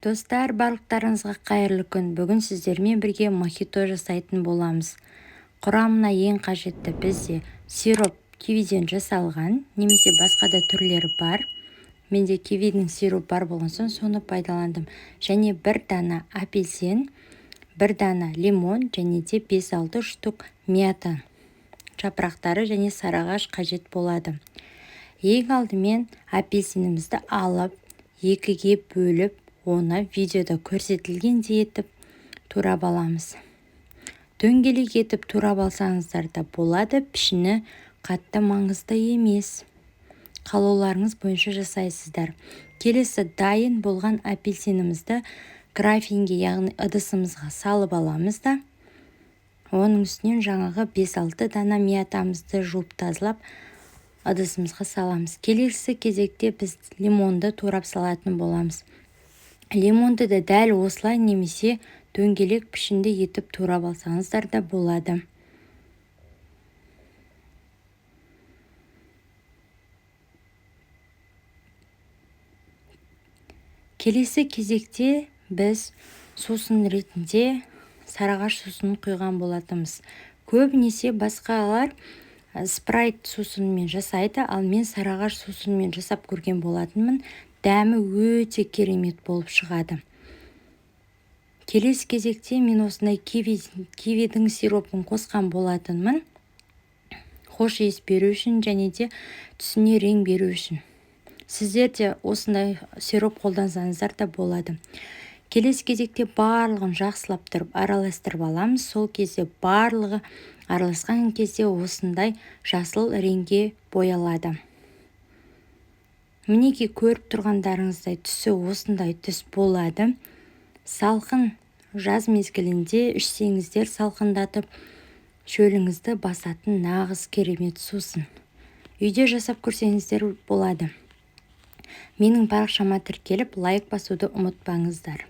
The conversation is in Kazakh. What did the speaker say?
Достар, барлықтарыңызға қайырлы күн. Бүгін сіздермен бірге мохито жасайтын боламыз. Құрамына ең қажетті бізде сироп кивиден жасалған, немесе басқа да түрлері бар. Менде кивидің сиропы бар болған соң соны пайдаландым. Және бір дана апельсин, бір дана лимон және де 5-6 штук мята жапырақтары және сарыағаш қажет болады. Ең алдымен апельсинімізді алып, екіге бөліп, оны видеода көрсетілгендей етіп турап аламыз. Дөңгелек етіп турап алсаңыздар да болады, пішіні қатты маңызды емес. Қалауларыңыз бойынша жасайсыздар. Келесі дайын болған апельсинімізді графинге, яғни ыдысымызға салып аламыз да, оның үстінен жаңағы 5-6 дана мятамызды жуып тазалап ыдысымызға саламыз. Келесі кезекте біз лимонды турап салатын боламыз. Лимонды да дәл осылай немесе дөңгелек пішінді етіп турап алсаңыздар да болады. Келесі кезекте біз сусын ретінде сарыағаш сусынын құйған болатынбыз. Көбінесе басқалар спрайт сусынымен жасайды, ал мен сарыағаш сусынымен жасап көрген болатынмын. Дәмі өте керемет болып шығады. Келесі кезекте мен осындай кивидің сиропын қосқан болатынмын. Хош иіс беру үшін және де түсіне рең беру үшін. Сіздер де осындай сироп қолдансаңыздар да болады. Келесі кезекте барлығын жақсылап тұрып араластырып аламыз. Сол кезде барлығы араласқан кезде осындай жасыл реңге боялады. Мінекей көріп тұрғандарыңыздай түсі осындай түс болады. Салқын жаз мезгілінде ішсеңіздер салқындатып шөліңізді басатын нағыз керемет сусын. Үйде жасап көрсеңіздер болады. Менің парақшама тіркеліп лайк басуды ұмытпаңыздар.